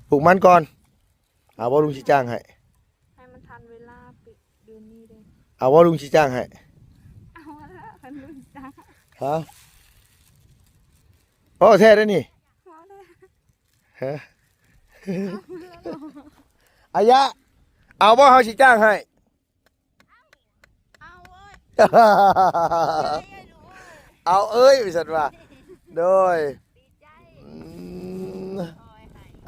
ປູກມັນກ່ອນ. ເອົາບໍ່ ລຸງຊິຈ້າງໃຫ້? ໃຫ້ມັນທັນເວລາປີ ເດືອນນີ້ເດ້. ເອົາບໍ່ ລຸງຊິຈ້າງໃຫ້? ເອົາລະ ຄັນລຸງຈ້າງ. ຮະ? ເວົ້າແທ້ເດ້ນີ້. ເວົ້າແທ້. ຮະ? ອາຍະ ເອົາບໍ່ ເຮົາຊິຈ້າງໃຫ້? ເອົາເອີຍ ເອົາເອີຍ ວ່າຊັ້ນວ່າ. ໂດຍ ອືມ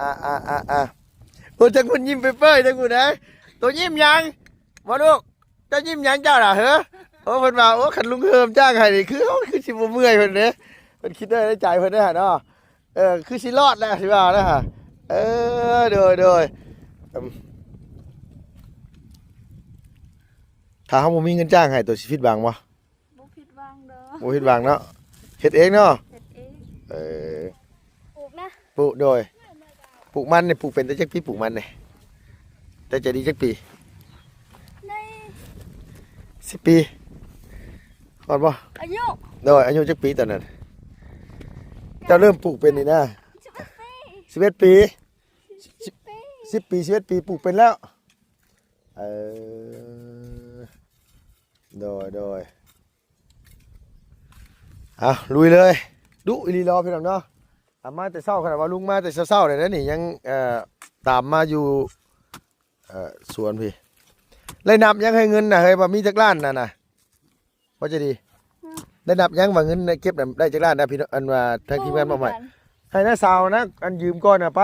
ອ່າໆໆໆ ໂອ້ ຈັກເພິ່ນຍິ້ມເປີຍໆ ຈັກເພິ່ນເອີຍ. ໂຕຍິ້ມຫຍັງ ບໍ່ລູກ? ເຈົ້າຍິ້ມຫຍັງເຈົ້ານະ ເຮີ? ໂອ້ ເພິ່ນວ່າ ໂອ້ ຄັນລຸງເຮີມຈ້າງໃຫ້ນີ້ ຄືເຮົາຄືຊິບໍ່ເມື່ອຍເພິ່ນເດ້. ເພິ່ນຄິດໄດ້ໃນໃຈເພິ່ນເດ້ຫັ້ນເນາະ. ເອີ ຄືຊິລອດແລ້ວ ຊິວ່າແລ້ວຫະ. ເອີ ໂດຍ ໂດຍ ອືມ ຖ້າເຮົາບໍ່ມີເງິນຈ້າງໃຫ້ ໂຕຊິຜິດຫວັງບໍ່? ບໍ່ຜິດຫວັງດອກ. ບໍ່ຜິດຫວັງເນາະ ເຮັດເອງເນາະ. ເຮັດເອງ. ເອີ ປູກນະ ປູກ. ໂດຍ ປູກມັນນີ້ ປູກເປັນແຕ່ຈັກປີ? ປູກມັນນີ້ ແຕ່ໃຈດີຈັກປີ? ໄດ້ສິບປີ ຮອດບໍ່? ອາຍຸ ໂດຍ ອາຍຸຈັກປີຕອນນັ້ນ? ເຈົ້າເລີ່ມປູກເປັນນີ້ນະ ສິບເອັດປີ ສິບເອັດປີ ສິບປີ ສິບເອັດປີ ປູກເປັນແລ້ວ. ເອີ ໂດຍ ໂດຍ ອ່ະ ລຸຍເລີຍ. ດຸອີ່ຫຼີເນາະ ພີ່ນ້ອງເນາະ. ອ່ະ ມາແຕ່ເຊົ້າ ຂະໜາດວ່າລຸງມາແຕ່ເຊົ້າໆ ແລ້ວນີ້ ຍັງ ເອີ ຕາມມາຢູ່ ເອີ ສວນພີ້. ໄດ້ນັບຍັງ ໃຫ້ເງິນນະ ເຮີ້ຍ ວ່າມີຈັກລ້ານນະນະ? ພໍຈະດີ ໄດ້ນັບຍັງວ່າເງິນເກັບນະ ໄດ້ຈັກລ້ານນະ ພີ່ນ້ອງ ອັນວ່າທາງທີມງານມອບໃຫ້? ໃຫ້ນ້າສາວນະ ອັນຢືມກ່ອນນະ ໄປ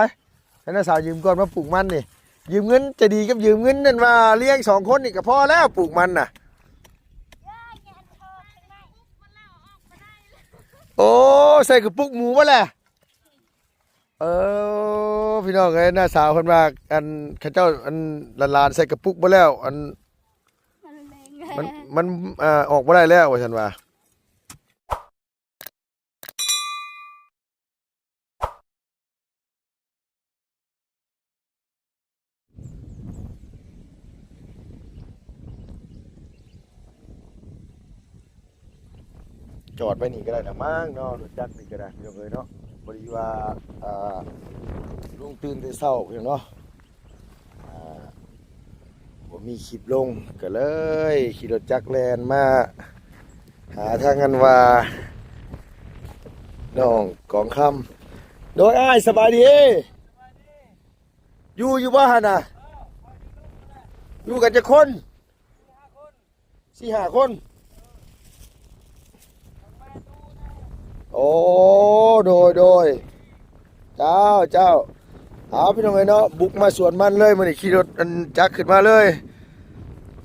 ໃຫ້ນ້າສາວຢືມກ່ອນມາປູກມັນນີ້. ຢືມເງິນໃຈດີກັບຢືມເງິນນັ້ນວ່າລ້ຽງສອງຄົນນີ້ກໍພໍແລ້ວ ປູກມັນນະ. ໂອ້ ໃສ່ກະປຸກໝູບໍ່ແລະ? ເອີ ພີ່ນ້ອງເອີຍ ນ້າສາວເພິ່ນວ່າ ອັນ ເຂົາເຈົ້າ ອັນ ຫຼານໆ ໃສ່ກະປຸກເບິດແລ້ວ ອັນ ມັນ ມັນ ເອີ ອອກບໍ່ໄດ້ແລ້ວ ວ່າຊັ້ນວ່າ. ຈອດໄວ້ນີ້ກໍໄດ້ລະມັ້ງເນາະ ລົດຈັກນີ້ກໍໄດ້ ພີ່ນ້ອງເອີຍເນາະ. ພໍດີວ່າ ອ່າ ລຸງຕື່ນແຕ່ເຊົ້າ ພີ່ນ້ອງເນາະ ອ່າ ບໍ່ມີຄລິບລົງ ກໍເລີຍຂີ່ລົດຈັກແລ່ນມາຫາທາງ ອັນວ່າ ນ້ອງກອງຄຳ. ໂດຍ ອ້າຍ ສະບາຍດີ. ຢູ່ ຢູ່ບໍ່ຫັ້ນນະ? ຢູ່ກັນຈັກຄົນ? ສີ່ຫ້າຄົນ. ໂອ້ ໂດຍ ໂດຍ ເຈົ້າ ເຈົ້າ. ເອົາ ພີ່ນ້ອງເອີຍເນາະ ບຸກມາສວນມັນເລີຍ ມື້ນີ້ຂີ່ລົດ ອັນ ຈັກຂຶ້ນມາເລີຍ.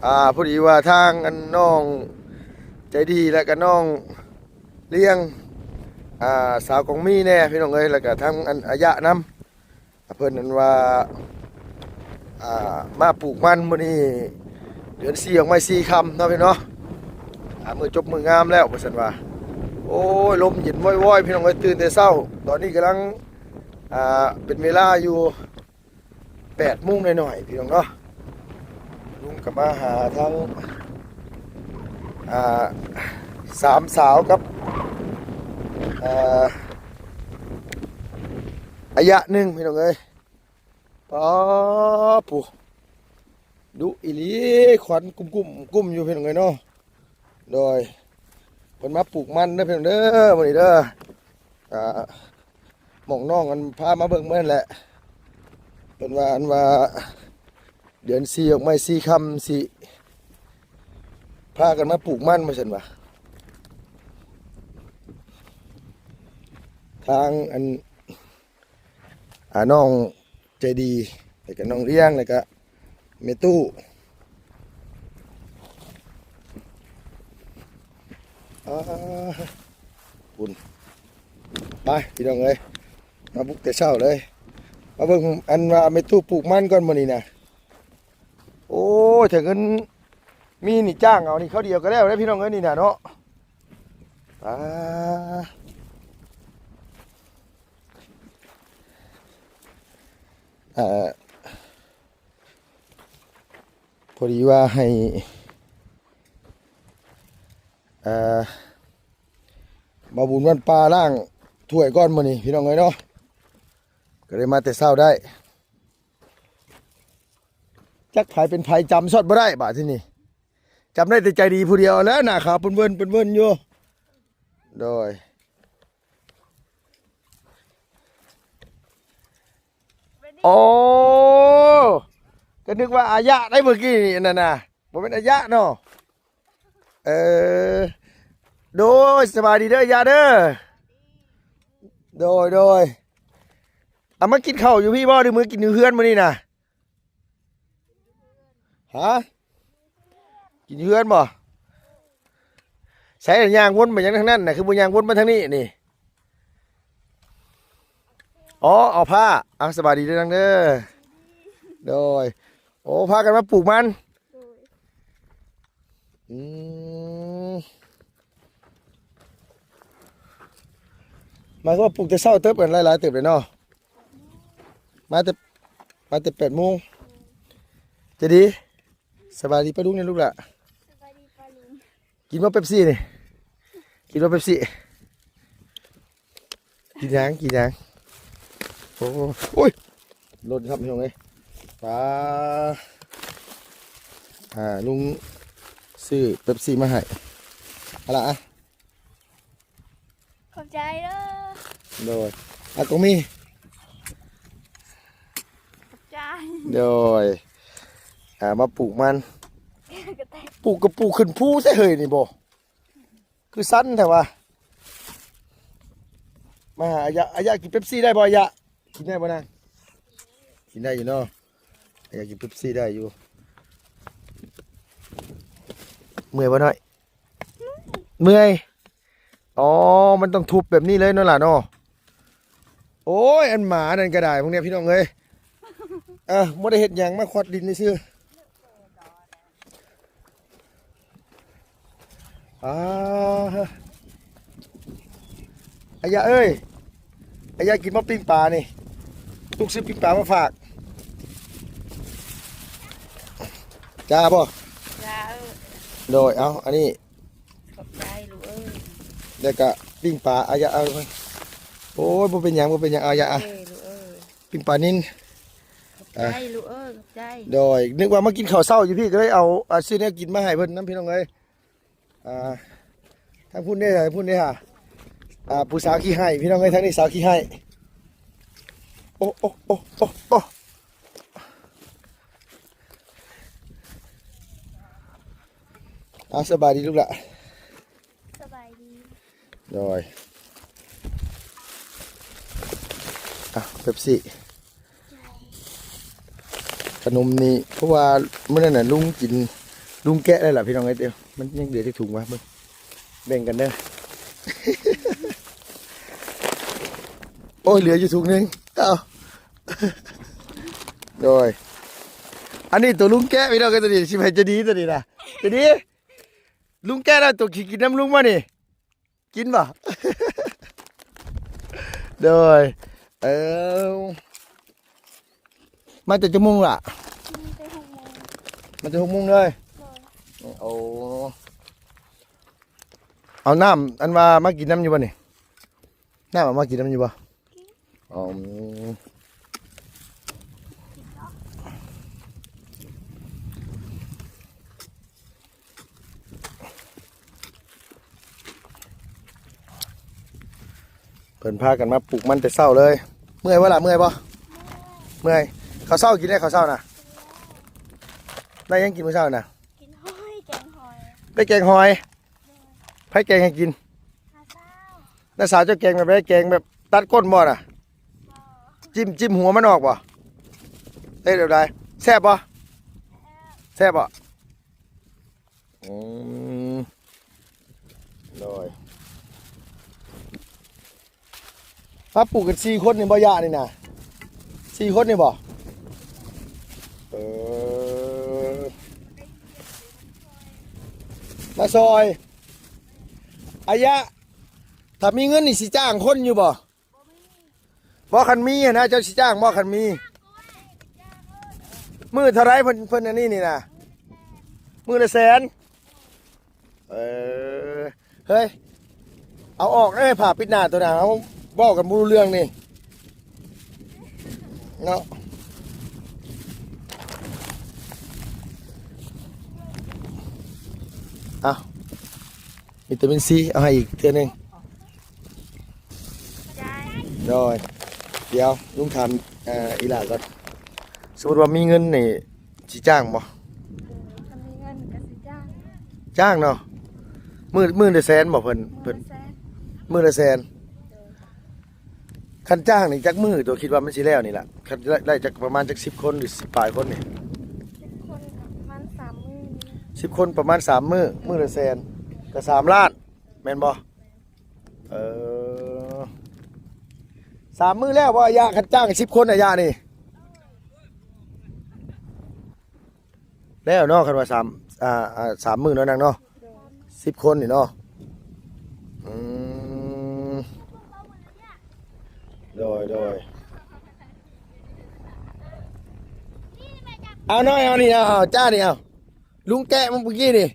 ອ່າ ພໍດີວ່າທາງ ອັນ ນ້ອງໃຈດີ ແລ້ວກໍນ້ອງລ້ຽງ ອ່າ ສາວກອງມີແດ່ ພີ່ນ້ອງເອີຍ ແລ້ວກໍທາງ ອັນ ອາຍະນຳ. ເພິ່ນນັ້ນວ່າ ອ່າ ມາປູກມັນມື້ນີ້ ເດືອນສີ່ອອກໄມ້ສີ່ຄຳເນາະ ພີ່ນ້ອງເນາະ. ອ່າ ມື້ຈົບມື້ງາມແລ້ວ ວ່າຊັ້ນວ່າ. ໂອ້ຍ ລົມເຢັນວອຍໆ ພີ່ນ້ອງເອີຍ ຕື່ນແຕ່ເຊົ້າ. ຕອນນີ້ກຳລັງ ອ່າ ເປັນເວລາຢູ່ແປດໂມງໜ້ອຍໆ ພີ່ນ້ອງເນາະ. ລຸງກໍມາຫາທາງ ອ່າ ສາມສາວກັບ ອ່າ ອາຍະໜຶ່ງ ພີ່ນ້ອງເອີຍ. ປາ ປູ ດຸອີ່ຫຼີ ຄວັນກຸ້ມໆ ກຸ້ມຢູ່ ພີ່ນ້ອງເອີຍເນາະ. ໂດຍ ເພິ່ນມາປູກມັນເດີ ພີ່ນ້ອງເດີ ມື້ນີ້ເດີ. ອ່າ ໝ່ອງນ້ອງ ອັນ ພາມາເບິ່ງມື້ນັ້ນແຫຼະ ເພິ່ນວ່າ ອັນວ່າ ເດືອນສີ່ອອກໄມ້ສີ່ຄຳ ຊິພາກັນມາປູກມັນ ວ່າຊັ້ນວ່າ. ທາງ ອັນ ອ່າ ນ້ອງໃຈດີ ແລ້ວກໍນ້ອງລ້ຽງ ແລ້ວກໍແມ່ຕູ້. ອ່າ ພຸ້ນ ໄປ ພີ່ນ້ອງເອີຍ ມາບຸກແຕ່ເຊົ້າເລີຍ. ມາເບິ່ງ ອັນວ່າແມ່ຕູ້ປູກມັນກ່ອນມື້ນີ້ນະ. ໂອ້ຍ ຖ້າເງິນມີນີ້ ຈ້າງເອົານີ້ ເຂົ້າດຽວກໍແລ້ວເດ້ ພີ່ນ້ອງເອີຍ ນີ້ນະເນາະ. ອ່າ ອ່າ ພໍດີວ່າໃຫ້ ອ່າ ບ່າວບຸນວັນປ່າລ້າງຖ້ວຍກ່ອນມື້ນີ້ ພີ່ນ້ອງເອີຍເນາະ. ກໍໄດ້ມາແຕ່ເຊົ້າໄດ້ ຈັກໃຜເປັນໃຜ ຈຳຊອດບໍ່ໄດ້ບາດທີນີ້ ຈຳໄດ້ແຕ່ໃຈດີຜູ້ດຽວແຫຼະ ໜ້າຂາວເປິ້ນເວີ້ນ ເປິ້ນເວີ້ນຢູ່. ໂດຍ ໂອ້ ກໍນຶກວ່າອາຍະໄດ໋ເມື່ອກີ້ນີ້ ອັນນັ້ນນະ ບໍ່ແມ່ນອາຍະເນາະ. ເອີ ໂດຍ ສະບາຍດີເດີອາຍະເດີ. ໂດຍ ໂດຍ ເອົາມາກິນເຂົ້າຢູ່ພີ້ບໍ່ ຫຼືມື້ກິນຢູ່ເຮືອນມື້ນີ້ນະ? ຮະ ກິນຢູ່ເຮືອນບໍ່? ໃສລະຍ່າງວົນໄປຫຍັງທາງນັ້ນນະ ຄືບໍ່ຍ່າງວົນມາທາງນີ້ນີ້? ອໍ ເອົາຜ້າ ເອົາ ສະບາຍດີເດີນາງເດີ. ໂດຍ ໂອ້ ພາກັນມາປູກມັນ. ໂດຍ ອືມ ໝາຍຄວາມວ່າປູກແຕ່ເຊົ້າເຕີບກັນ ຫຼາຍໆເຕີບເລີຍເນາະ ມາແຕ່ ມາແຕ່ແປດໂມງ. ໃຈດີ ສະບາຍດີປ້າລຸງແດ່ລູກຫຼ້າ. ສະບາຍດີປ້າລຸງ. ກິນບໍ່ເປັບຊີນີ້ ກິນບໍ່ເປັບຊີ? ກິນຫຍັງ ກິນຫຍັງ? ໂອ້ ໂອ້ຍ ລົດທັບພີ່ນ້ອງເອີຍ ປາ ອ່າ ລຸງຊື້ເປັບຊີມາໃຫ້ ເອົາລະ ອ່ະ ຂອບໃຈເດີ. ໂດຍ ອາກົງມີ ຂອບໃຈ. ໂດຍ ອ່າ ມາປູກມັນ ປູກກະປູກຂຶ້ນພູແທ້ເຮີ້ຍນີ້ບໍ່ ຄືຊັນແທ້ວະ. ມາຫາອາຍະ ອາຍະກິນເປັບຊີໄດ້ບໍ່ ອາຍະ ກິນໄດ້ບໍ່ນາງ? ກິນໄດ້ຢູ່ເນາະ ອາຍະກິນເປັບຊີໄດ້ຢູ່. ເມື່ອຍບໍ່ນ້ອຍ? ເມື່ອຍ. ອໍ ມັນຕ້ອງທຸບແບບນີ້ເລີຍເນາະຫຼ້າເນາະ. ໂອ້ຍ ອັນໝານັ້ນກໍໄດ້ ພວກເນີ້ຍ ພີ່ນ້ອງເອີຍ ເອີ ບໍ່ໄດ້ເຮັດຫຍັງ ມາຂວັດດິນຊື່ໆ. ອ່າ ອາຍະເອີຍ ອາຍະກິນບໍ່ປີ້ງປານີ້? ລູກຊື້ປີ້ງປາມາຝາກ. ຈ້າບໍ່? ຈ້າ ເອີ. ໂດຍ ເອົາ ອັນນີ້ ຂອບໃຈລູກເອີຍ. ແລ້ວກະປີ້ງປາ ອາຍະ ເອົາ. ໂອ້ຍ ບໍ່ເປັນຫຍັງ ບໍ່ເປັນຫຍັງ ອາຍະ ເອີ ລູກເອີຍ. ປີ້ງປານິນ. ຂອບໃຈ ອ່າ ລູກເອີຍ ຂອບໃຈ. ໂດຍ ນຶກວ່າມາກິນເຂົ້າເຊົ້າຢູ່ພີ້ ກໍເລີຍເອົາ ອ່າ ຊື້ແນວກິນມາໃຫ້ເພິ່ນນຳ ພີ່ນ້ອງເອີຍ. ອ່າ ທາງພຸ້ນເດ້ ທາງພຸ້ນເດ້ຫາ ອ່າ ຜູ້ສາວຂີ້ໄຫ້ ພີ່ນ້ອງເອີຍ ທາງນີ້ສາວຂີ້ໄຫ້. ໂອ້ ໂອ້ ໂອ້ ໂອ້ ໂອ້ ອ່າ ສະບາຍດີລູກຫຼ້າ. ສະບາຍດີ. ໂດຍ ອ່ະ ເປັບຊີ ຂະໜົມນີ້ ເພາະວ່າມື້ນັ້ນນະ ລຸງກິນ ລຸງແກະແລ້ວລະ ພີ່ນ້ອງເອີຍ. ມັນຍັງເຫຼືອຈັກຖົງວະ ເບິ່ງ ແບ່ງກັນເດີ. ໂອ້ຍ ເຫຼືອຢູ່ຖົງໜຶ່ງ. ເອົາ ໂດຍ ອັນນີ້ໂຕລຸງແກະ ພີ່ນ້ອງເອີຍ ໂຕນີ້ ຊິໃຫ້ໃຈດີ ໂຕນີ້ນະ ໃຈດີ. ລຸງແກະແລ້ວ ໂຕຊິກິນນຳລຸງບໍ່ນີ້? ກິນບໍ່? ໂດຍ ເອີ ມາແຕ່ຈັກໂມງລະ? ມາແຕ່ຫົກໂມງ ມາແຕ່ຫົກໂມງເລີຍ. ໂດຍ ໂອ້ ເອົານ້ຳອັນວ່າມາກິນນຳຢູ່ບໍ່ນີ້? ນ້ຳເອົາມາກິນນຳຢູ່ບໍ່? ອໍ ເພິ່ນພາກັນມາປູກມັນແຕ່ເຊົ້າເລີຍ. ເມື່ອຍບໍ່ລະ? ເມື່ອຍບໍ່? ເມື່ອຍ. ເຂົ້າເຊົ້າກິນໄດ້ ເຂົ້າເຊົ້ານະ? ໄດ້ຫຍັງກິນມື້ເຊົ້ານະ? ກິນຫອຍ ແກງຫອຍ. ໄດ້ແກງຫອຍ? ໃຜແກງໃຫ້ກິນ? ນ້າສາວ. ນ້າສາວເຈົ້າແກງແບບໃດ? ແກງແບບຕັດກົ້ນບໍ່ນະ? ບໍ່. ຈິ້ມ ຈິ້ມຫົວມັນອອກບໍ່? ເຮັດແບບໃດ? ແຊບບໍ່? ແຊບ. ແຊບບໍ່? ອືມ ໂດຍ. ມາປູກກັນສີ່ຄົນນີ້ບໍ່ ຍານີ້ນະ? ສີ່ຄົນນີ້ບໍ່? ເອີ ມາຊ່ອຍ. ອາຍະ ຖ້າມີເງິນນີ້ຊິຈ້າງຄົນຢູ່ບໍ່? ບໍ່ ຄັນມີຫັ້ນນະ ເຈົ້າຊິຈ້າງບໍ່ ຄັນມີ? ມື້ເທົ່າໃດເພິ່ນ ເພິ່ນອັນນີ້ນີ້ນະ? ມື້ລະແສນ. ເອີ ເຮີ້ຍ ເອົາອອກເດີ ຜ້າປິດໜ້າໂຕນະ ເຮົາເວົ້າກັນບໍ່ຮູ້ເລື່ອງນີ້ເນາະ. ເອົາ ວິຕາມິນຊີ ເອົາໃຫ້ອີກເທື່ອໜຶ່ງ. ໂດຍ ດຽວລຸງຖາມ ເອີ ອີ່ຫຼ້າກ່ອນ ສົມມຸດວ່າມີເງິນນີ້ ຊິຈ້າງບໍ່? ເອີ ຄັນມີເງິນກໍຊິຈ້າງ. ຈ້າງເນາະ. ມື້ ມື້ລະແສນບໍ່ເພິ່ນ? ມື້ລະແສນ. ມື້ລະແສນ. ໂດຍ. ຄັນຈ້າງນີ້ຈັກມື້ ໂຕຄິດວ່າມັນຊິແລ້ວນີ້ລະ? ຄັນໄດ້ ໄດ້ຈັກປະມານຈັກສິບຄົນ ຫຼື ສິບປາຍຄົນນີ້? ສິບຄົນປະມານສາມມື້ນີ້. ສິບຄົນປະມານສາມມື້ ມື້ລະແສນ ກໍສາມລ້ານ ແມ່ນບໍ່? ເອີ ສາມມື້ແລ້ວບໍ່ອາຍະ? ຄັນຈ້າງສິບຄົນອາຍະນີ້ ແລ້ວເນາະ ຄັນວ່າສາມ ອ່າ ອ່າ ສາມມື້ເນາະນາງເນາະ. ໂດຍ. ສິບຄົນນີ້ເນາະ. ອືມ ໂດຍ ໂດຍ. ເອົາໜ້ອຍ ເອົານີ້ ເອົາ ເອົາ ຈ້ານີ້ ເອົາ ລຸງແກະມາເມື່ອກີ້ນີ້.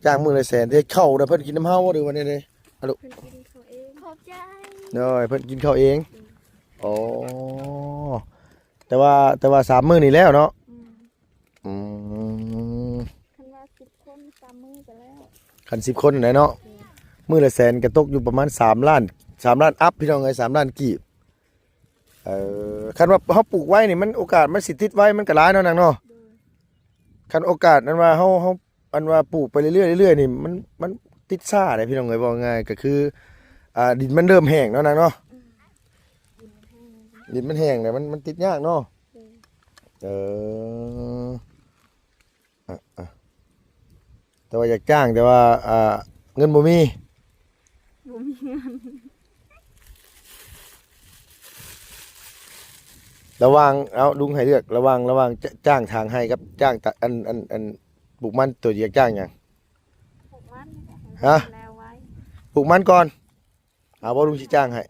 ຈ້າງມື້ລະແສນ ເຮັດເຂົ້ານະ ເພິ່ນກິນນຳເຮົາບໍ່ ຫຼືວ່າແນວໃດ? ອາ ລູກ ເພິ່ນກິນເຂົ້າເອງ. ຂອບໃຈ. ໂດຍ ເພິ່ນກິນເຂົ້າເອງ. ອືມ. ອໍ ແຕ່ວ່າ ແຕ່ວ່າສາມມື້ນີ້ແລ້ວເນາະ. ອືມ. ອືມ. ຄັນວ່າສິບຄົນ ສາມມື້ກໍແລ້ວ. ຄັນສິບຄົນຫັ້ນແຫຼະເນາະ. ອືມ. ມື້ລະແສນກໍຕົກຢູ່ປະມານສາມລ້ານ ສາມລ້ານອັບ ພີ່ນ້ອງເອີຍ ສາມລ້ານກີບ. ເອີ ຄັນວ່າເຮົາປູກໄວນີ້ ມັນໂອກາດມັນຊິຕິດໄວມັນກໍຫຼາຍເນາະນາງເນາະ. ໂດຍ. ຄັນໂອກາດອັນວ່າເຮົາ ເຮົາ ອັນວ່າປູກໄປເລື້ອຍໆ ເລື້ອຍໆ ນີ້ ມັນ ມັນຕິດຊ້າເດ້ພີ່ນ້ອງເອີຍ. ເວົ້າງ່າຍກໍຄື ອ່າ ດິນມັນເລີ່ມແຫ້ງເນາະນາງເນາະ. ອືມ. ດິນມັນແຫ້ງ ດິນມັນແຫ້ງແລ້ວ ມັນ ມັນຕິດຍາກເນາະ. ໂດຍ. ເອີ ອະ ອະ ແຕ່ວ່າຢາກຈ້າງ ແຕ່ວ່າ ອ່າ ເງິນບໍ່ມີ. ບໍ່ມີເງິນ. ລະຫວ່າງ ເອົາ ລຸງໃຫ້ເລືອກ ລະຫວ່າງ ລະຫວ່າງ ຈ- ຈ້າງຖາງໄຮ່ກັບຈ້າງຕະ- ອັນ ອັນ ອັນ ປູກມັນ ໂຕຢາກຈ້າງຫຍັງ? ປູກມັນ. ຮະ? ແລ້ວໄວ. ປູກມັນກ່ອນ. ເອົາບໍ່ ລຸງຊິຈ້າງໃຫ້.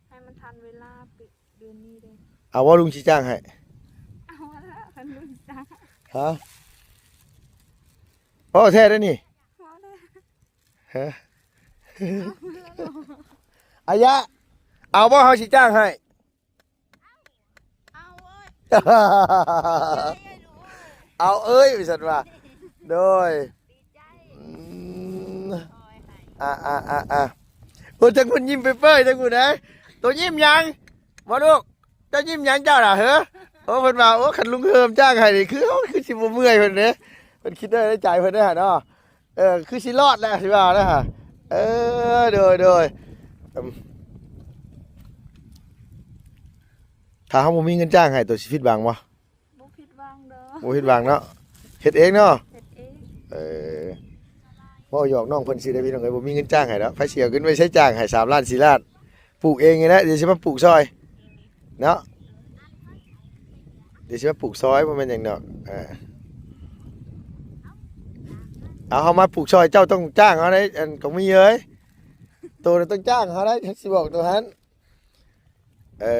ໃຫ້ມັນທັນເວລາປີ ເດືອນນີ້ເດ້. ເອົາບໍ່ ລຸງຊິຈ້າງໃຫ້. ເອົາລະ ຄັນລຸງຈ້າງ. ຮະ? ເວົ້າແທ້ເດ້ນີ້. ເວົ້າແທ້. ຮະ? ອາຍະ ເອົາບໍ່ ເຮົາຊິຈ້າງໃຫ້. ເອົາເອີຍ ເອົາເອີຍ ວ່າຊັ້ນວ່າ. ໂດຍ. ອືມ ອ່າ ອ່າ ອ່າ ອ່າ ໂອ້ ຈັກເພິ່ນຍິ້ມເປີຍໆ ຈັກເພິ່ນເດ້. ໂຕຍິ້ມຫຍັງ? ບໍ່ລູກ ເຈົ້າຍິ້ມຫຍັງເຈົ້ານະ ເຮີ? ໂອ້ ເພິ່ນວ່າ ໂອ້ ຄັນລຸງເຮີມຈ້າງໃຫ້ນີ້ ຄື ໂອ້ ຄືຊິບໍ່ເມື່ອຍເພິ່ນເດ້. ເພິ່ນຄິດໄວ້ໃນໃຈເພິ່ນເດ້ຫັ້ນເນາະ. ເອີ ຄືຊິລອດແຫຼະ ຊິວ່ານະ. ເອີ ໂດຍ ໂດຍ. ອືມ ຖ້າເຮົາບໍ່ມີເງິນຈ້າງໃຫ້ ໂຕຊິຜິດຫວັງບໍ່? ບໍ່ຜິດຫວັງດອກ. ບໍ່ຜິດຫວັງເນາະ. ເຮັດເອງເນາະ. ເຮັດເອງ. ເອີ ເວົ້າຫຍອກນ້ອງເພິ່ນຊື່ເດ້ພີ່ນ້ອງເອີຍ ບໍ່ມີເງິນຈ້າງໃຫ້ດອກ. ໃຜຊິເອົາເງິນໄປໃຊ້ຈ້າງໃຫ້ ສາມລ້ານ ສີ່ລ້ານ? ປູກເອງນີ້ແຫຼະ ດຽວຊິມາປູກຊ່ອຍເນາະ. ດຽວຊິມາປູກຊ່ອຍ ບໍ່ແມ່ນຫຍັງດອກ. ເອີ ເອົາ ເຮົາມາປູກຊ່ອຍ ເຈົ້າຕ້ອງຈ້າງເຮົາໄດ໋ ອັນ ຂອງມີເອີຍ. ໂຕນະຕ້ອງຈ້າງເຮົາໄດ໋ ຊິບອກໂຕຫັ້ນ. ເອີ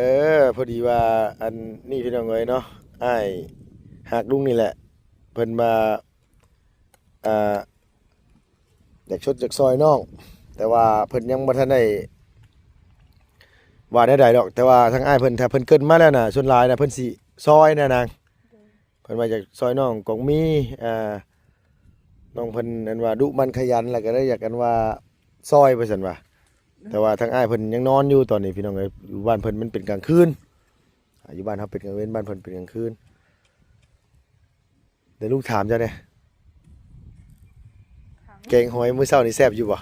ພໍດີວ່າ ອັນນີ້ພີ່ນ້ອງເອີຍເນາະ ອ້າຍຮັກລຸງນີ້ແຫຼະ ເພິ່ນວ່າ ອ່າ ຢາກຊົດຢາກຊ່ອຍນ້ອງ ແຕ່ວ່າເພິ່ນຍັງບໍ່ທັນໄດ້ວ່າແນວໃດດອກ. ແຕ່ວ່າທາງອ້າຍເພິ່ນ ຖ້າເພິ່ນເກີ່ນມາແລ້ວນະ ສ່ວນຫຼາຍນະ ເພິ່ນຊິຊ່ອຍນະນາງ. ເພິ່ນວ່າຢາກຊ່ອຍນ້ອງກອງມີ ອ່າ ນ້ອງເພິ່ນອັນວ່າດຸໝັ່ນຂະຫຍັນ ແລ້ວກໍໄດ້ຢາກອັນວ່າຊ່ອຍວ່າຊັ້ນວ່າ. ແຕ່ວ່າທາງອ້າຍເພິ່ນຍັງນອນຢູ່ຕອນນີ້ພີ່ນ້ອງເອີຍ ຢູ່ບ້ານເພິ່ນມັນເປັນກາງຄືນ ອ່າ ຢູ່ບ້ານເຮົາເປັນກາງເວັນ ບ້ານເພິ່ນເປັນກາງຄືນ. ແລ້ວລູກຖາມເຈົ້າແດ່ ຖາມ ແກງຫອຍມື້ເຊົ້ານີ້ແຊບຢູ່ບໍ່?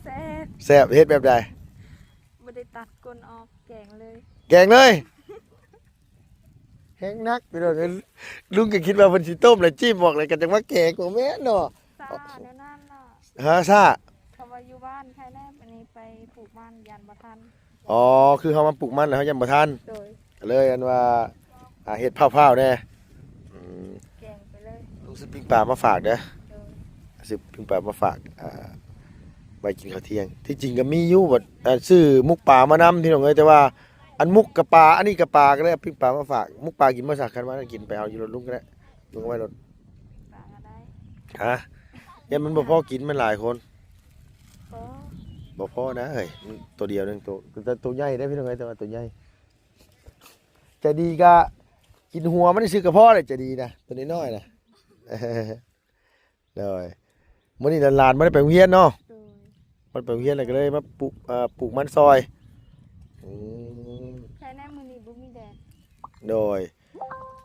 ແຊບ. ແຊບ ເຮັດແບບໃດ? ບໍ່ໄດ້ຕັດກົ້ນອອກ ແກງເລີຍ. ແກງເລີຍ. ແຮງໜັກພີ່ນ້ອງເອີຍ ລຸງກໍຄິດວ່າເພິ່ນຊິຕົ້ມແລ້ວຈິ້ມອອກ ແລ້ວກໍຈັ່ງມາແກງ ບໍ່ແມ່ນເນາະ. ຊ້າແນວນັ້ນເນາະ. ຮະ ຊ້າ. ເພາະວ່າຢູ່ບ້ານໃຄແນ່ ອັນນີ້ໄປປູກມັນຢ້ານບໍ່ທັນ. ອໍ ຄືເຮົາມາປູກມັນແລ້ວເຮົາຢ້ານບໍ່ທັນ. ໂດຍ. ກໍເລີຍອັນວ່າ ອ່າ ເຮັດພ້າວໆແດ່. ອືມ ແກງໄປເລີຍ. ລຸງຊື້ປີ້ງປາມາຝາກເດີ. ໂດຍ. ຊື້ປີ້ງປາມາຝາກ ອ່າ ໄວ້ກິນເຂົ້າທ່ຽງ. ທີ່ຈິງກໍມີຢູ່ ບັດ ອ່າ ຊື້ໝົກປາມານຳພີ່ນ້ອງເອີຍ ແຕ່ວ່າ ອັນໝົກກະປາ ອັນນີ້ກະປາ ກໍເລີຍເອົາປີ້ງປາມາຝາກ. ໝົກປາກິນບໍ່ຊະ? ຄັນວ່າກິນໄປເອົາຢູ່ລົດລຸງກໍໄດ້ ລຸງເອົາໄວ້ລົດ. ປາກໍໄດ້. ຮະ? ຢ້ານມັນບໍ່ພໍກິນ ມັນຫຼາຍຄົນ. ບໍ່ ບໍ່ພໍນະເຮີ້ຍ ມັນໂຕດຽວໜຶ່ງ ໂຕ ແຕ່ໂຕໃຫຍ່ເດ້ພີ່ນ້ອງເອີຍ ແຕ່ວ່າໂຕໃຫຍ່. ຈະດີກະກິນຫົວມັນຊື່ກະພໍແຫຼະ ຈະດີນະ ໂຕນ້ອຍໆນະ. ໂດຍ ມື້ນີ້ຫຼານໆບໍ່ໄດ້ໄປໂຮງຮຽນເນາະ. ໂດຍ ບໍ່ໄດ້ໄປໂຮງຮຽນ ແລ້ວກໍເລີຍມາປູກ ເອີ ປູກມັນຊອຍ. ອືມ ໃຊ່ແນ່ ມື້ນີ້ບໍ່ມີແດດ. ໂດຍ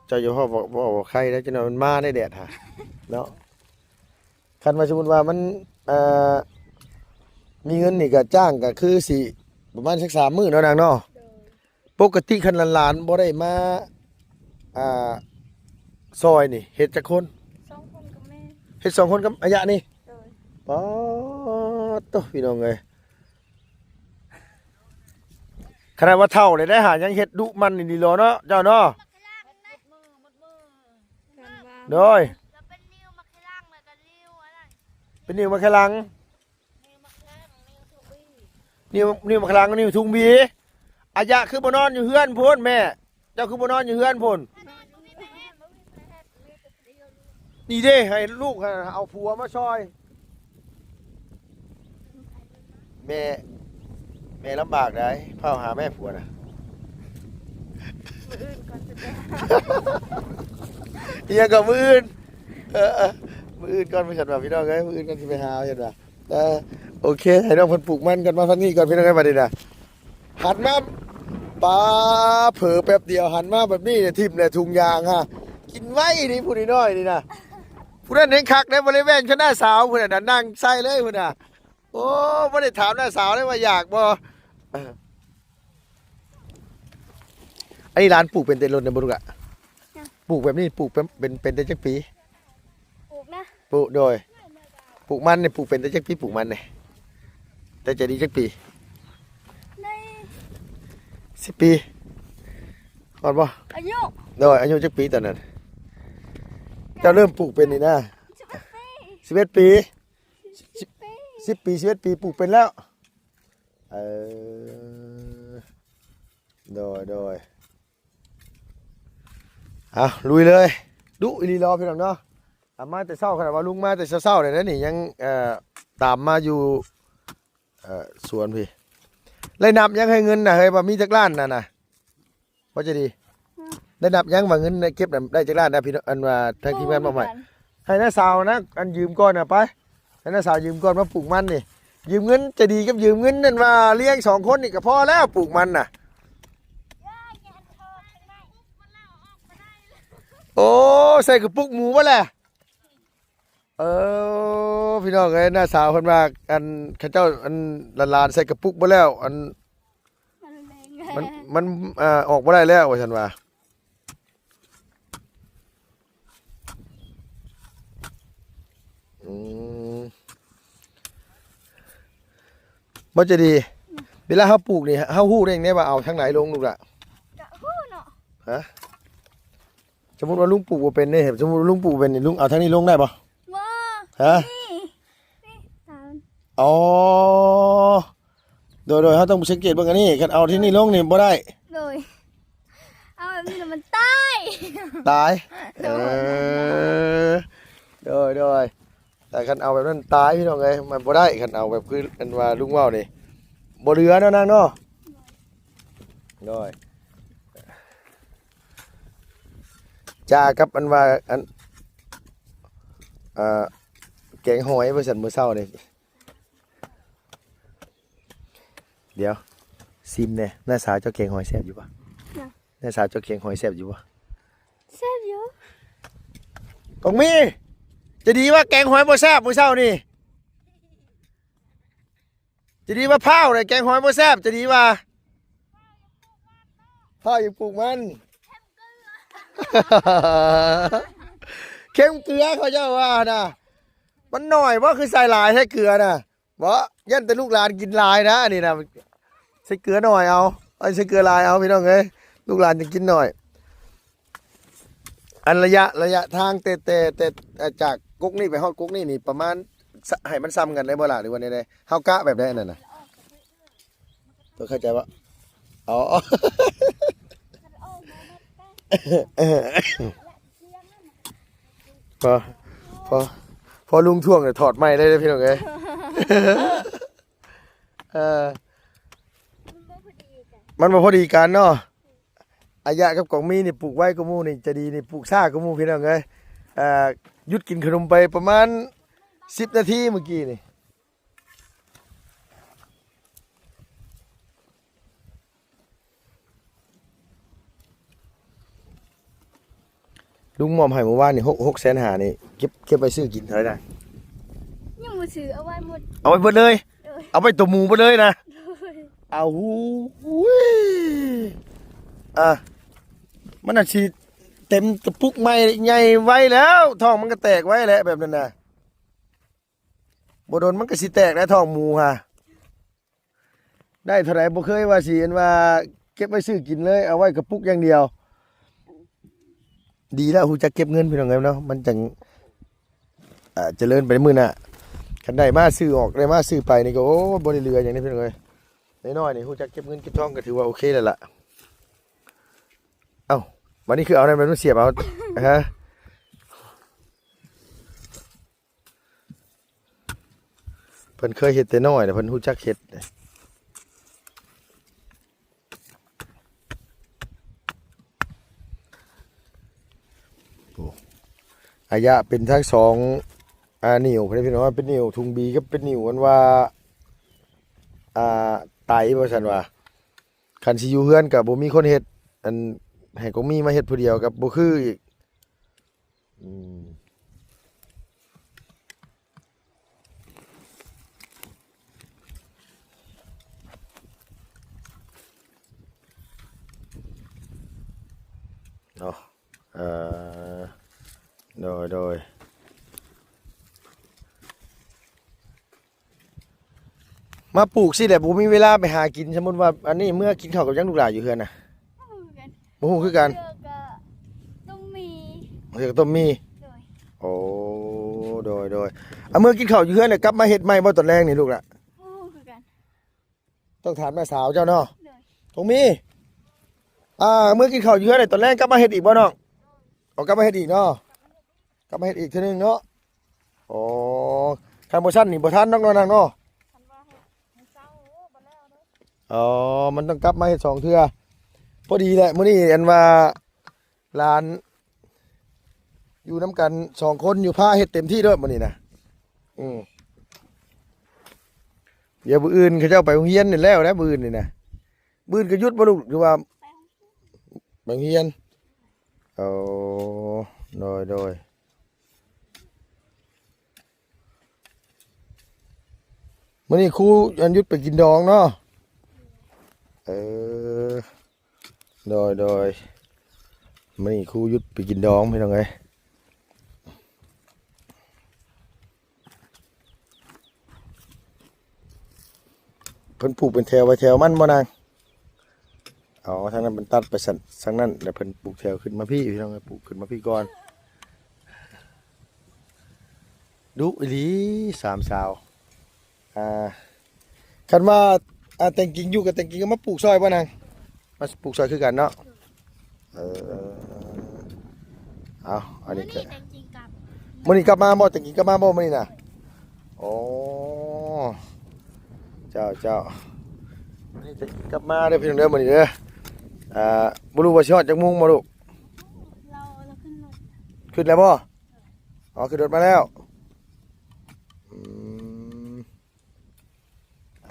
ເຈົ້າຢ່າເວົ້າ ເວົ້າ ເວົ້າໄຄເດີ ຈັກໜ່ອຍມັນມາໃນແດດຫາເນາະ. ຄັນວ່າສົມມຸດວ່າມັນ ເອີ ມີເງິນນີ້ກໍຈ້າງ ກໍຄືຊິປະມານສັກສາມມື້ເນາະນາງເນາະ. ໂດຍ ປົກກະຕິຄັນຫຼານໆບໍ່ໄດ້ມາ ອ່າ ຊອຍນີ້ ເຮັດຈັກຄົນ? ສອງຄົນກັບແມ່. ເຮັດສອງຄົນກັບອາຍະນີ້? ໂດຍ ປາດໂທ້ ພີ່ນ້ອງເອີຍ. ຂະໜາດວ່າເຖົ້າແລ້ວໄດ໋ຫາ ຍັງເຮັດດຸໝັ່ນນີ້ດີຫຼໍເນາະ ເຈົ້າເນາະ. ໂດຍ ເປັນນິ້ວໝາກຂະລັງ ນິ້ວ ນິ້ວໝາກຂະລັງ ນິ້ວທຸງບີ. ອາຍະຄືບໍ່ນອນຢູ່ເຮືອນພຸ້ນແມ່? ເຈົ້າຄືບໍ່ນອນຢູ່ເຮືອນພຸ້ນ? ນີ້ເດ້ ໃຫ້ລູກ ເອົາຜົວມາຊ່ອຍ. ແມ່ ແມ່ລຳບາກໃດ໋ ຟ້າວຫາແມ່ຜົວນະ. ມື້ອື່ນກ່ອນຊິໄປຫາ ອີຫຍັງກໍມື້ອື່ນ? ເອີ ມື້ອື່ນກ່ອນ ວ່າຊັ້ນວ່າ ພີ່ນ້ອງເອີຍ ມື້ອື່ນກ່ອນຊິໄປຫາ ວ່າຊັ້ນວ່າ. ເອີ ໂອເຄ ໃຫ້ນ້ອງເພິ່ນປູກມັນກ່ອນ ມາທາງນີ້ກ່ອນ ພີ່ນ້ອງເອີຍ. ບັດນີ້ນະ ຫັນມາ ປາ ເຜີແປັບດຽວ ຫັນມາແບບນີ້ ຖິ້ມແຫຼະ ທຸງຢາງຫາ ກິນໄວນີ້ ຜູ້ນ້ອຍໆນີ້ນະ. ຜູ້ນັ້ນແຮ່ງຄັກເດ້ ບໍ່ໄດ້ແວ່ງຄືນ້າສາວຜູ້ນັ້ນນະ ນັ່ງໃສ່ເລີຍພຸ້ນນະ. ໂອ້ ບໍ່ໄດ້ຖາມນ້າສາວເລີຍວ່າຢາກບໍ່. ອັນນີ້ຫຼານປູກເປັນແຕ່ດົນແລ້ວບໍ່ລູກລະ? ປູກແບບນີ້ ປູກເປັນ ເປັນ ເປັນແຕ່ຈັກປີ? ປູກນະ ປູກ ໂດຍ ປູກມັນນີ້ ປູກເປັນແຕ່ຈັກປີ? ປູກມັນນີ້ ແຕ່ໃຈດີຈັກປີ? ໄດ້ສິບປີ ຮອດບໍ່? ອາຍຸ ໂດຍ ອາຍຸຈັກປີຕອນນັ້ນ? ເຈົ້າເລີ່ມປູກເປັນນີ້ນະ ສິບເອັດປີ ສິບເອັດປີ ສິບປີ ສິບເອັດປີ ປູກເປັນແລ້ວ. ເອີ ໂດຍ ໂດຍ ເອົາ ລຸຍເລີຍ. ດຸອີ່ຫຼີເນາະ ພີ່ນ້ອງເນາະ. ອາ ມາແຕ່ເຊົ້າ ຂະໜາດວ່າລຸງມາແຕ່ເຊົ້າໆເລີຍນະນີ້ ຍັງ ເອີ ຕາມມາຢູ່ ເອີ ສວນພີ້. ໄດ້ນັບຍັງ ເຮີ້ຍ ເງິນນະ ເຮີ້ຍ ວ່າມີຈັກລ້ານນະນະ? ບໍ່ໃຈດີ ອືມ ໄດ້ນັບຍັງວ່າເງິນເກັບນະ ໄດ້ຈັກລ້ານນະ ພີ່ນ້ອງ ອັນວ່າທາງທີມງານມອບໃຫ້? ໃຫ້ນ້າສາວນະ ອັນຢືມກ່ອນນະ ໄປ ໃຫ້ນ້າສາວຢືມກ່ອນມາປູກມັນນີ້. ຢືມເງິນໃຈດີກັບຢືມເງິນນັ້ນວ່າລ້ຽງສອງຄົນນີ້ກໍພໍແລ້ວ ປູກມັນນະ. ໂອ້ ໃສ່ກະປຸກໝູເບິດແຫຼະ. ເອີ ພີ່ນ້ອງເອີຍ ນ້າສາວເພິ່ນວ່າ ອັນ ເຂົາເຈົ້າ ອັນ ຫຼານໆໃສ່ກະປຸກເບິດແລ້ວ ອັນ ມັນແຮງ ມັນ ມັນ ເອີ ອອກບໍ່ໄດ້ແລ້ວ ວ່າຊັ້ນວ່າ. ອືມ ບໍ່ໃຈດີ ເວລາເຮົາປູກນີ້ ເຮົາຮູ້ໄດ້ຈັ່ງໃດວ່າເອົາທາງໃດລົງ ລູກຫຼ້າ? ກະຮູ້ເນາະ ຮະ? ສົມມຸດວ່າລຸງປູກບໍ່ເປັນເດ້ ສົມມຸດວ່າລຸງປູກເປັນນີ້ ລຸງເອົາທາງນີ້ລົງໄດ້ບໍ່? ບໍ່ ຮະ? ນີ້ ນີ້ ອໍ ໂດຍໆ ເຮົາຕ້ອງໄປສັງເກດເບິ່ງອັນນີ້ ຄັນເອົາທີ່ນີ້ລົງນີ້ບໍ່ໄດ້ ໂດຍ ເອົາແບບນີ້ລະມັນຕາຍ ຕາຍ ໂດຍ ເອີ ໂດຍໆ ແຕ່ຄັນເອົາແບບນັ້ນຕາຍ ພີ່ນ້ອງເອີຍ ມັນບໍ່ໄດ້ ຄັນເອົາແບບຄືອັນວ່າລຸງເວົ້ານີ້ ບໍ່ເຫຼືອເນາະນາງເນາະ. ໂດຍ ຈາກັບອັນວ່າ ອັນ ເອີ ແກງຫອຍວ່າຊັ້ນ ມື້ເຊົ້ານີ້ ດຽວ ຊິມແດ່ ນ້າສາວເຈົ້າແກງຫອຍແຊບຢູ່ບໍ່? ນະ ນ້າສາວເຈົ້າແກງຫອຍແຊບຢູ່ບໍ່? ແຊບຢູ່ ຕ້ອງມີ ຈະດີວ່າແກງຫອຍບໍ່ແຊບມື້ເຊົ້ານີ້. ຈະດີວ່າພ້າວນະ ແກງຫອຍບໍ່ແຊບ ຈະດີວ່າພ້າວຢາກປູກມັນ ເຄັມເກືອ ເຂົາເຈົ້າວ່ານະ. ມັນໜ້ອຍບໍ່ ຄືໃສ່ຫຼາຍແທ້ເກືອນະ? ບໍ່ ຢ້ານແຕ່ລູກຫຼານກິນຫຼາຍນະ ອັນນີ້ນະ ໃສ່ເກືອໜ້ອຍເອົາ ເອົາໃສ່ເກືອຫຼາຍເອົາ ພີ່ນ້ອງເອີຍ ລູກຫຼານຈະກິນໜ້ອຍ. ອັນໄລຍະ ໄລຍະທາງແຕ່ ແຕ່ ແຕ່ ເອີ ຈາກກົກນີ້ໄປຮອດກົກນີ້ນີ້ ປະມານ ສະ ໃຫ້ມັນສ່ຳກັນໄດ້ບໍ່ລະ ຫຼືວ່າແນວໃດ? ເຮົາກະແບບໃດອັນນັ້ນນະ? ຕົວເຂົ້າໃຈບໍ່? ອໍ ພໍ ພໍ ພໍລຸງຖ້ວງນີ້ຖອດໄມ້ເລີຍເດີ ພີ່ນ້ອງເອີຍ. ເອີ ມັນບໍ່ພໍດີກັນ ມັນບໍ່ພໍດີກັນເນາະ. ອາຍະກັບກອງມີນີ້ ປູກໄວກວ່າໝູ່ນີ້ ໃຈດີນີ້ ປູກຊ້າກວ່າໝູ່ ພີ່ນ້ອງເອີຍ. ອ່າ ຢຸດກິນຂະໜົມໄປປະມານສິບນາທີມື້ກີ້ນີ້. ລຸງມອບໃຫ້ມື້ວານນີ້ ຫົກ ຫົກແສນຫ້າ ນີ້ ເກັບ ເກັບໄວ້ຊື້ກິນເທົ່າໃດນະ? ຍັງບໍ່ຊື້ ເອົາໄວ້ໝົດ ເອົາໄວ້ເບິດເລີຍ? ໂດຍ ເອົາໄວ້ໂຕໝູເບິດເລີຍນະ? ໂດຍ ເອົາ ຫູຍ ອ່າ ມັນອາດຊິເຕັມກະປຸກໃໝ່ ໃຫຍ່ໄວແລ້ວ ທ້ອງມັນກະແຕກໄວແຫຼະ ແບບນັ້ນນະ. ບໍ່ດົນມັນກະຊິແຕກແຫຼະ ທ້ອງໝູຫັ້ນ ໄດ້ເທົ່າໃດບໍ່ເຄີຍວ່າຊິ ອັນວ່າເກັບໄວ້ຊື້ກິນເລີຍ ເອົາໄວ້ກະປຸກຢ່າງດຽວ. ດີແລ້ວຮູ້ຈັກເກັບເງິນ ພີ່ນ້ອງເອີຍເນາະ ມັນຈັ່ງ ອ່າ ຈະເລີນໄປໃນມື້ໜ້າ. ຄັນໄດ້ມາຊື້ອອກ ໄດ້ມາຊື້ໄປນີ້ກະ ໂອ້ ບໍ່ໄດ້ເຫຼືອຫຍັງເດ້ ພີ່ນ້ອງເອີຍ. ນ້ອຍໆນີ້ຮູ້ຈັກເກັບເງິນເກັບທອງກະຖືວ່າໂອເຄແລ້ວລະ. ເອົ້າ ບາດນີ້ຄືເອົານັ້ນມັນສຽບເອົາ ຮະ? ເພິ່ນເຄີຍເຮັດແຕ່ນ້ອຍ ເພິ່ນຮູ້ຈັກເຮັດ. ໂອ້ ອາຍະເປັນທັງສອງ ອ່າ ນິ້ວພຸ້ນເດ້ ພີ່ນ້ອງ ເປັນນິ້ວທຸງບີກັບເປັນນິ້ວອັນວ່າ ອ່າ ໄຕ ວ່າຊັ້ນວ່າ. ຄັນຊິຢູ່ເຮືອນກະບໍ່ມີຄົນເຮັດ ອັນ ໃຫ້ກອງມີມາເຮັດຜູ້ດຽວກະບໍ່ຄືອີກ. ອືມ ເນາະ ເອີ ໂດຍ ໂດຍ ມາປູກຊີ້ແຫຼະ ບໍ່ມີເວລາໄປຫາກິນ. ສົມມຸດວ່າອັນນີ້ເມືອກິນເຂົ້າກັບຫຍັງລູກຫຼານຢູ່ເຮືອນນະ? ບໍ່ຮູ້ຄືກັນ ບໍ່ຮູ້ຄືກັນ ບາງເທື່ອກະຕົ້ມໝີ່ ບາງເທື່ອກະຕົ້ມໝີ່. ໂດຍ ໂອ້ ໂດຍ ໂດຍ ເອົາ ເມືອກິນເຂົ້າຢູ່ເຮືອນແລ້ວກັບມາເຮັດໃໝ່ບໍ່ຕອນແລງນີ້ລູກຫຼະ? ບໍ່ຮູ້ຄືກັນ ຕ້ອງຖາມນ້າສາວເຈົ້າເນາະ. ໂດຍ ຕົງມີ ອ່າ ເມືອກິນເຂົ້າຢູ່ເຮືອນແລ້ວຕອນແລງກັບມາເຮັດອີກບໍ່ນ້ອງ? ເອົາ ກັບມາເຮັດອີກເນາະ ກັບມາເຮັດອີກເທື່ອໜຶ່ງເນາະ. ອໍ ຄັນບໍ່ຊັ້ນນີ້ບໍ່ທັນດອກເນາະນາງເນາະ. ອໍ ມັນຕ້ອງກັບມາເຮັດສອງເທື່ອ. ພໍດີແຫຼະ ມື້ນີ້ອັນວ່າຫຼານຢູ່ນຳກັນສອງຄົນຢູ່ ພາເຮັດເຕັມທີ່ໂລດມື້ນີ້ນະ. ອືມ ດຽວມື້ອື່ນເຂົາເຈົ້າໄປໂຮງຮຽນນີ້ແລ້ວແຫຼະ ມື້ອື່ນນີ້ນະ. ມື້ອື່ນກະຢຸດບໍ່ລູກ ຫຼືວ່າໄປໂຮງຮຽນ? ໂອ້ ໂດຍ ໂດຍ. ມື້ນີ້ຄູ ອັນ ຢຸດໄປກິນດອງເນາະ. ເອີ ໂດຍ ໂດຍ ມື້ນີ້ຄູຢຸດໄປກິນດອງ ພີ່ນ້ອງເອີຍ. ເພິ່ນປູກເປັນແຖວໄປແຖວມັນບໍ່ນາງ? ອໍ ທາງນັ້ນເພິ່ນຕັດໄປຊັ້ນ ທາງນັ້ນ ແລ້ວເພິ່ນປູກແຖວຂຶ້ນມາພີ້ ພີ່ນ້ອງເອີຍ ປູກຂຶ້ນມາພີ້ກ່ອນ. ດຸອີ່ຫຼີສາມສາວ. ອ່າ ຄັນວ່າ ອ່າ ແຕ່ງກິ່ງຢູ່ກະແຕ່ງກິ່ງກະມາປູກຊ່ອຍບໍ່ນາງ? ມາປູກຊ່ອຍຄືກັນເນາະ. ເອີ ເອົາ ອັນນີ້ກະ ມື້ນີ້ແຕ່ງກິ່ງກັບ ມື້ນີ້ກັບມາບໍ່? ແຕ່ງກິ່ງກັບມາບໍ່ມື້ນີ້ນະ? ໂອ້ ເຈົ້າ ເຈົ້າ ມື້ນີ້ແຕ່ງກິ່ງກັບມາເດີພີ່ນ້ອງເດີ ມື້ນີ້ເດີ. ອ່າ ບໍ່ຮູ້ວ່າຊິຮອດຈັກໂມງບໍ່ລູກ? ລາວ ລາວຂຶ້ນລົດ ຂຶ້ນແລ້ວບໍ່? ອໍ ຂຶ້ນລົດມາແລ້ວ. ອືມ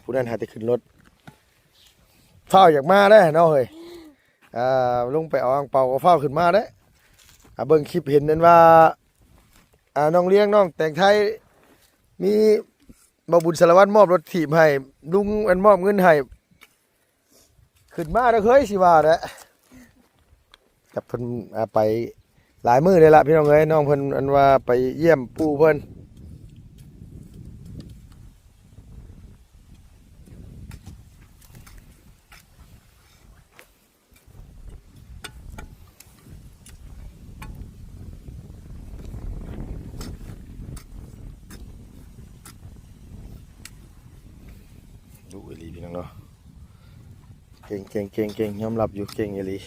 ຜູ້ນັ້ນຫາແຕ່ຂຶ້ນລົດ ຟ້າວຢາກມາເດ້ເນາະເຮີ້ຍ. ອ່າ ລົງໄປເອົາອັ່ງເປົາກະຟ້າວຂຶ້ນມາເດ້. ອ່າ ເບິ່ງຄລິບເຫັນນັ້ນວ່າ ອ່າ ນ້ອງລ້ຽງ ນ້ອງແຕງໄທ ມີບ່າວບຸນສາລະວັນມອບລົດຖີບໃຫ້ ລຸງອັນມອບເງິນໃຫ້. ຂຶ້ນມາເດີເຄີຍ ຊິວ່າແຫຼະ. ຈັບເພິ່ນ ອ່າ ໄປຫຼາຍມື້ເລີຍລະ ພີ່ນ້ອງເອີຍ ນ້ອງເພິ່ນ ອັນວ່າໄປຢ້ຽມປູ່ເພິ່ນ. ດຸອີ່ຫຼີພີ່ນ້ອງເນາະ ເກັ່ງໆໆໆ ຍອມຮັບຢູ່ ເກັ່ງອີ່ຫຼີ.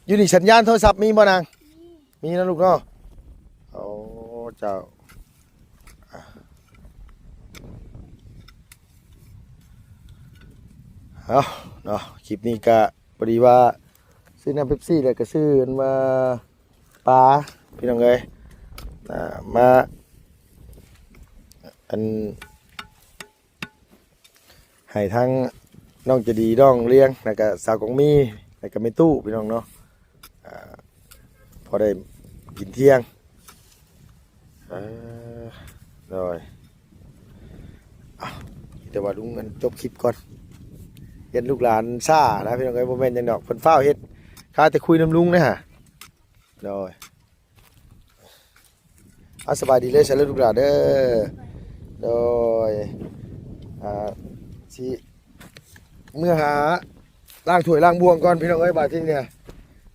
ຢູ່ນີ້ສັນຍານໂທລະສັບມີບໍ່ນາງ? ມີເນາະລູກເນາະ. ໂອ້ ເຈົ້າ ເອົາເນາະ ຄລິບນີ້ກະພໍດີວ່າ ຊື້ນ້ຳເປັບຊີ ແລ້ວກໍຊື້ອັນວ່າປາ ພີ່ນ້ອງເອີຍ ອ່າ ມາ ອັນ ໃຫ້ທັງນ້ອງໃຈດີ ນ້ອງລຽງ ແລ້ວກະສາວກອງມີ ແລ້ວກະແມ່ຕູ້ ພີ່ນ້ອງເນາະ ອ່າ ພໍໄດ້ກິນທ່ຽງ ເອີ ໂດຍ ເອົາ ແຕ່ວ່າລຸງອັນຈົບຄລິບກ່ອນ ຢ້ານລູກຫຼານຊ້ານະ ພີ່ນ້ອງເອີຍ ບໍ່ແມ່ນຫຍັງດອກ ເພິ່ນຟ້າວເຮັດ ຂ້າແຕ່ຄຸຍນຳລຸງນະຫະ ໂດຍ ອາ ສະບາຍດີເລີຍ ສະເລີຍລູກຫຼານເດີ ໂດຍ ອ່າ ຊິເມືອຫາລ້າງຖ້ວຍລ້າງບ່ວງກ່ອນ ພີ່ນ້ອງເອີຍ ບາດທີນີ້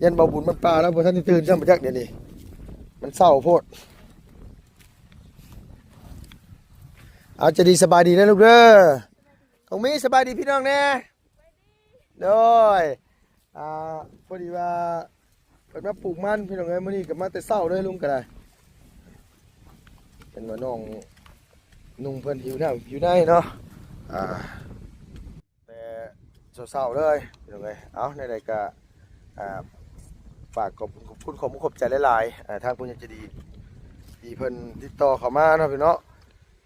ຢ້ານເບົາບຸນມັນປ່າ ລາວບໍ່ທັນໄດ້ຕື່ນຊ້ຳ ບໍ່ຈັກດຽວນີ້ ມັນເຊົ້າໂພດ ເອົາ ໃຈດີ ສະບາຍດີເດີລູກເດີ ກອງມີ ສະບາຍດີພີ່ນ້ອງແດ່ ໂດຍ ອ່າ ພໍດີວ່າເພິ່ນມາປູກມັນ ພີ່ນ້ອງເອີຍ ມື້ນີ້ກໍມາແຕ່ເຊົ້າເລີຍ ລຸງກໍໄດ້ ເຫັນວ່ານ້ອງນຸ່ງເພິ່ນຫິວນ້ຳຫິວໃນເນາະ ອ່າ ແຕ່ເຊົ້າໆເລີຍ ພີ່ນ້ອງເອີຍ ເອົາ ແນວໃດກໍ ອ່າ ຝາກຂອບຄຸນ ຂອບຄຸນ ຂອບຄຸນຂອບໃຈຫຼາຍໆ ອ່າ ທາງຜູ້ໃຫຍ່ໃຈດີ ທີ່ເພິ່ນຕິດຕໍ່ເຂົ້າມາເນາະ ພີ່ນ້ອງເນາະ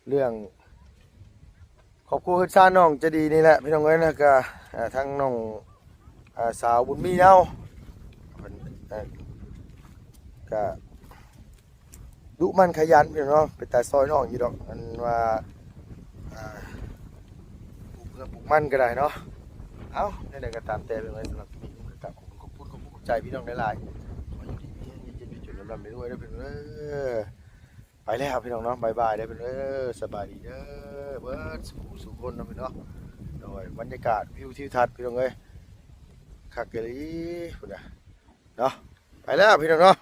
ເລື່ອງຄອບຄົວເຮືອນຊານນ້ອງໃຈດີນີ້ແຫຼະ ພີ່ນ້ອງເອີຍ ແລ້ວກະ ເອີ ທາງນ້ອງ ເອີ ສາວບຸນມີເຮົາ ເພິ່ນ ເອີ ກະດຸໝັ່ນຂະຫຍັນ ພີ່ນ້ອງເນາະ ເປັນຕາຊ່ອຍນ້ອງຢູ່ດອກ ອັນວ່າ ເອີ ປູກເຮືອນປູກມັນກໍໄດ້ເນາະ ເອົ້າ ແນວໃດກໍຕາມແຕ່ ພີ່ນ້ອງເອີຍ ສຳລັບຄລິບນີ້ກໍຂອບຄຸນ ຂອບຄຸນ ຂອບຄຸນຂອບໃຈພີ່ນ້ອງຫຼາຍໆ ຂໍຢູ່ດີມີແຮງ ເຢັນເປັນສຸກ ລ່ຳໆລວຍໆເດີ ພີ່ນ້ອງເດີ. ໄປແລ້ວພີ່ນ້ອງເນາະ ບາຍບາຍເດີພີ່ນ້ອງເດີ ສະບາຍດີເດີ ເບິດສູ່ຜູ້ສູ່ຄົນເນາະພີ່ນ້ອງເນາະ ໂດຍ ບັນຍາກາດວິວທິວທັດພີ່ນ້ອງເອີຍ ຄັກອີ່ຫຼີພຸ້ນນະເນາະ ໄປແລ້ວພີ່ນ້ອງເນາະ.